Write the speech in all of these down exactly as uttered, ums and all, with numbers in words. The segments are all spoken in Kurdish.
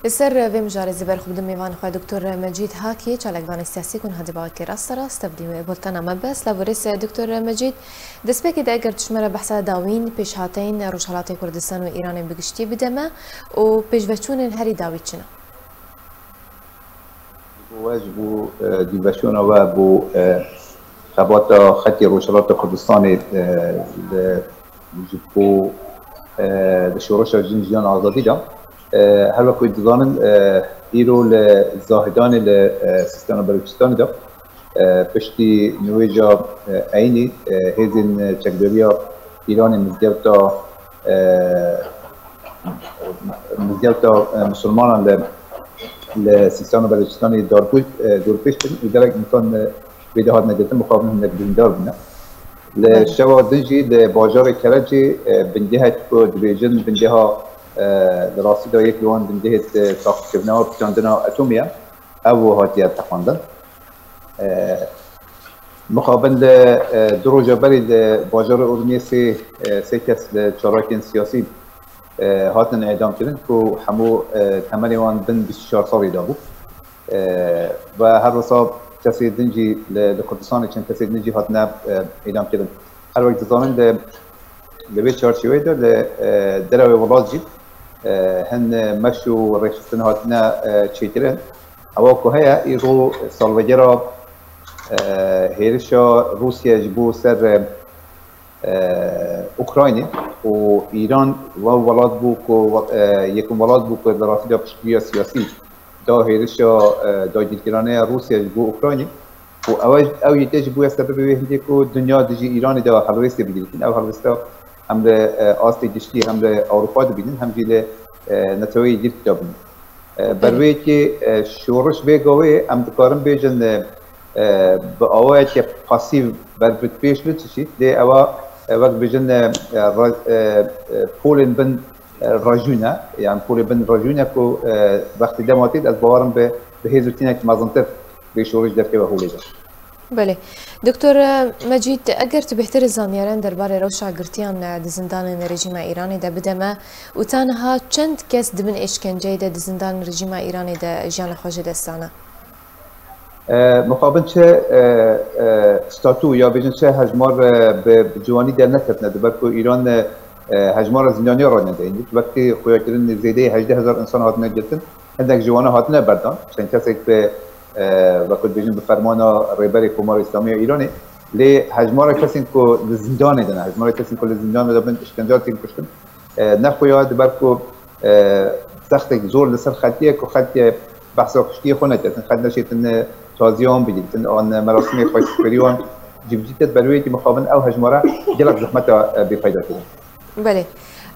Li ser vê mijarê zî berxwe bidim mêvanê xwe Doktor Mecîd Hakî, çalakvanê siyasî ku niha di bawekê rasterast tevlî wê bultena me be. Silav û rêz Doktor Mecîd. Destpêkê de eger tu ji me re behsa dawîn, pêşhateyên Rojhelatê Kurdistan û Îranê bi giştî bide me û pêşveçûnên herî dawî çi ne? Ji bo we, ji bo, e, dîveşûna we bo, e, xebata xelkê Rojhelata Kurdistanê, e, li, ji bo, e, li şoreşa jin jiyan azadî de, e, her wek hûn dizanin, e, îro li Zahidanê li, e, Sîstana Belûçistanê de, e, piştî nûêja, e, Eynî, e, hêzên çekdariya Îranê mizgewta, e, mizgewta, e, misilmanan li, li Sîstan û Belûçistanê darbû, e, dorpêç kirin û gelek însan, e, wê de hatine girtin, mixabin hinek birîndar bûne. Li Belê. Şeva din jî li bajarê Kerecê, e, bingehek ku dibêjin bingeha, e, li rastî de yek li wan bingehê, e, taqîkirina û pişandina etomî ye. Ew hatiye teqandin. E, mixabin li, e, du roja berî li bajarê Urmiyê sê, e, sê kes li çalakên siyasî, e, hatin îdam kirin ku hemû, e, temenê wan bin bîst û çar salî de bû. E, ve her wisa kesê din jî li, li Kurdistanê çend kesê din jî hatine, e, îdam kirin. Her wek dizanin li, li vê çarçeweyê de li, e, derewê welat jî, e, hin meş û rêxistin hatine, e, çêkirin. Ewa ku heye, îro salvegera, e, hêrişa Rûsya ji bo ser, e, Ukraynê û Îran wa welat bû ku, e, yekim welat bû ku li rastî de piştgiriya siyasî da hêrişa, e, dagirkirane ya Rûsya ji bo Ukraynê. Û ew, ew yeke ji bo ye sebebê wê hindê ku dinya dijî Îranê de helwêstê bigiritin. Ew helwêsta hem li, e, astê giştî hem li Ewropa dibînin, hem jî li, e, Neteweyê Yekîtî de bînin. E, ber Belê. Wê yekê, e, şoriş vê gavê em dikarin bêjin, e, e, bi awayeke pasîv ber bi pêş neçişît, lê ewa, e, wek bêjin, e, e, ra-, e, e, polên bin, e, rejûne, yan polê bin rejûne ku, e, wextê dema tê de ez bawerim bi, bi hêz û tînek mezintir vê şoriş derkeve holê de. Belê. Doktor Mecîd, eger tu bêhtir zaniyarên derbarê rewşa girtiyan di zindanên rejîma Îranê de bide me û ta niha çend kes di bin êşkenceyê de di zindanên rejîma Îranê de jiyana xwe ji dest dane? E, mixabin çi, e, e, statû ya bêjin çi hejmar, e, bi, bi ciwanî derneketine, di ber ku Îran, e, e, hejmara zîndaniya ranedeyî. Wekî xuyakirin zêdeyî hejdeh hezar însan hatine girtin, hindek ji wana hatine berdan. Çend kesek bi, e, wekî dibêjin bi fermana Rêberê Komara Îslamî ya Îranê. Lê hejmara kesên ku li zîndanê de ne, hejmara kesên ku li zîndanê de bin, îşkenca têk kuştin, e, ne xuya, di ber ku, e, zextek zor li ser xelkê ye ku xelkê behsa kuştiyê xwe neketin, xelk neşêtin, e, taziya wan bigiritin, an, e, merasimê xweşikbirî wan cîbicî ket, ber wê yekê mixabin ew hejmara gelek zehmeta, e, bê peyda kirin. Belê.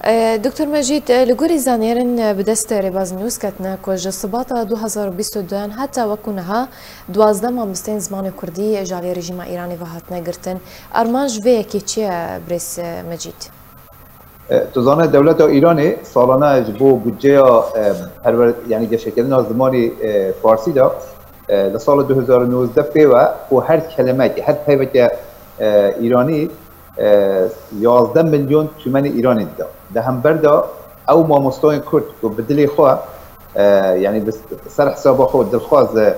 E, Doktor Mecîd, e, li gorî zaniyarên, e, bi dest Rêbaz News ketine ku ji Sibata du hazar û bîst û duyan heta wekû niha duwazdeh mamosteyên zimanê kurdî ji alî rejîma Îranê ve hatine girtin. Armanc vê yekê çi ye, birêz, e, Mecîd? E, tu zane dewleta Îranê salane ji bo budceya, e, perwer-, yanî geşekirina zimanê, e, farsî de, e, li sala du hezar û nozdeh pê ve ku her kelimekê, her peyveke, e, Îranî, e, yazdeh milyon tûmenê Îranê dida. Di hember de ew mamostayên Kurd ku bi dilê xwe, e, yanî bi ser hesaba xwe dilxwaz, e,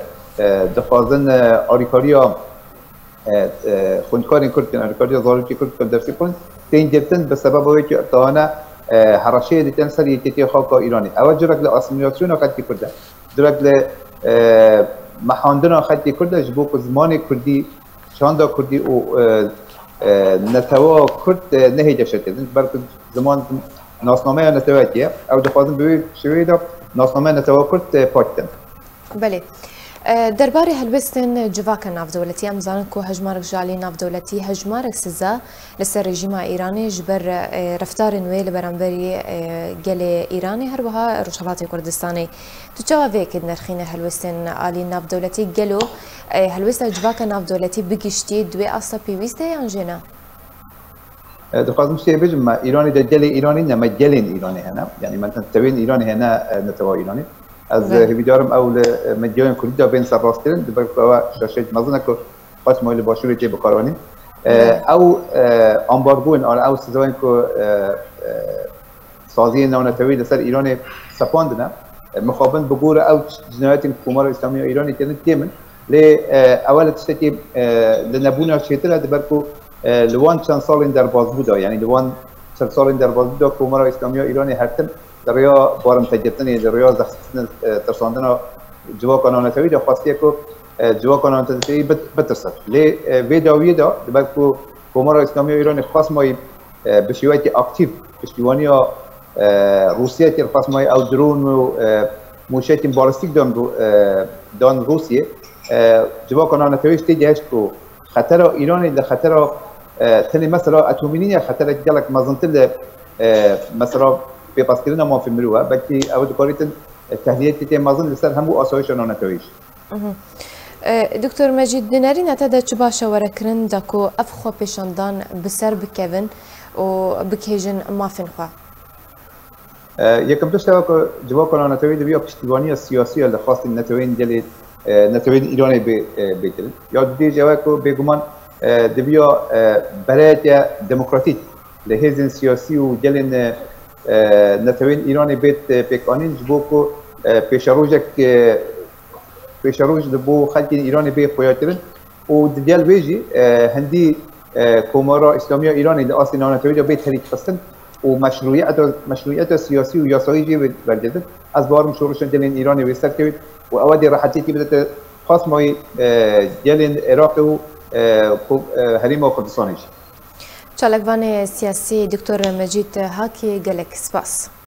dixwazin, e, alîkariya e, e, xwendkarên Kurd dikin, alîkariya zarokê Kurd dikin, dersê xwend, tên girtin bi sebeba wê ku tane, e, hereşeyê dikin ser yekîtiya xaka Îranê. Ew curek li asîmîlasyona xelkê Kurd e. Curek li, e, mehandina xelkê Kurd e ji bo ku zimanê Kurdî, çanda Kurdî û, e, e, netewa Kurd, e, nehê geşekirin. Ber ku ziman nasnameya netewekê ye. Ew dixwazin bi wê şêweyê de nasnameya netewa Kurd, e, pak bikin. Belê. E, derbarê helwestên civaka navdewletî, em zanin ku hejmarek ji alî navdewletî, hejmarek siza li ser rejîma Îranê ji ber, e, reftarên wê li beramberî, e, gelê Îranê, her wiha Rojhelatê Kurdistanê. Tu çawa vê yekê dinirxîne helwestên alî navdewletî? Gelo, e, helwesta civaka navdewletî bi giştî di wê asta pêwîst de yan jê ne? E, dixwazim ştê bêjim, me Îranê de gelê Îranî ne, me gelên Îranê hene. Yanî me netewên Îranê hene, e, netewa Îranê. Ez, e, Belê. Hêvîdarim ew li, e, medyayên kurdî de bên serrastkirin, di ber ku ew şaşeyek mezin e ku qet mayî li başûrê tê bikaranîn. E, Belê. Ew, e, ambargoyên an ew sizayên ku, e, e, saziyên navnetewî li ser Îranê sepandine, Mixabin bi gora ew cinayetên Komara Îslamî ya Îranê kirin kêm in. Lê, e, ew li tiştekî, e, li nebûna çêtir e, diber ku, e, li wan çend salên derbazbû de, yanî li wan çend salên derbazbû de Komara Îslamî ya Îranê her tim di rêya barintegirtinê, di rêya zextkirin, e, tirsandina civaka nanetewî de xwestiye ku, e, civaka nanetewî bit-, bitirsin. Lê, e, vê dawiyê de, diber ku Komara Îslamî ya Îranê xwest mayî, e, bi şêweyekî aktîf piştîwaniya, e, Rûsya kir, xwest mayî ew dron û, e, mûşekên balîstîk dan Rû-, e, dan Rûsyê. E, civaka nanetewî jî têgihişt ku xetera Îranê li xetera, e, tenê mesela etomî nîne, xeterek gelek mezintir li, e, mesela pêpaskirina mafê mirov e, belkî ew dikarîtin, e, tehliyekî tê mezin li ser hemû asayişa nanetewî jî. Mhm. E, Doktor Mecîd, di nerîna te de çi baş e were kirin da ku ev xwepêşandan bi ser bikevin û bigihêjin mafên xwe? E, yekem tişt ew e ku civaka nanetewî diviya piştîvaniya siyasî ya li xwestên neteweyên gelê, e, neteweyên Îranê bê, e, bê kirin. Ya dudiyê jî ew e ku bêguman, e, diviya, e, bereyeke demokratîk li hêzên siyasî û gelên, e, e, neteweyên Îranê bêt, e, pêkanîn, ji bo ku, e, pêşerojek, e, pêşeroj li bo xelkên Îranê bê xuyakirin û di gel wê jî, e, hindî, e, Komara Îslamî ya Îranê li astê nanetewî de bê terîkxistin û meşrûyeta, meşrûyeta siyasî û yasayî jê ve-, wergirtin. Ez bawer im şoreşa gelên Îranê wê serkevin û ew dê rehetiyekî bidete xwest mayî, e, gelên Iraqê û, e, ku-, e, Herêma Kurdistanê jî. Çalakvanê siyasî Doktor Mecîd Hakî, gelek spas.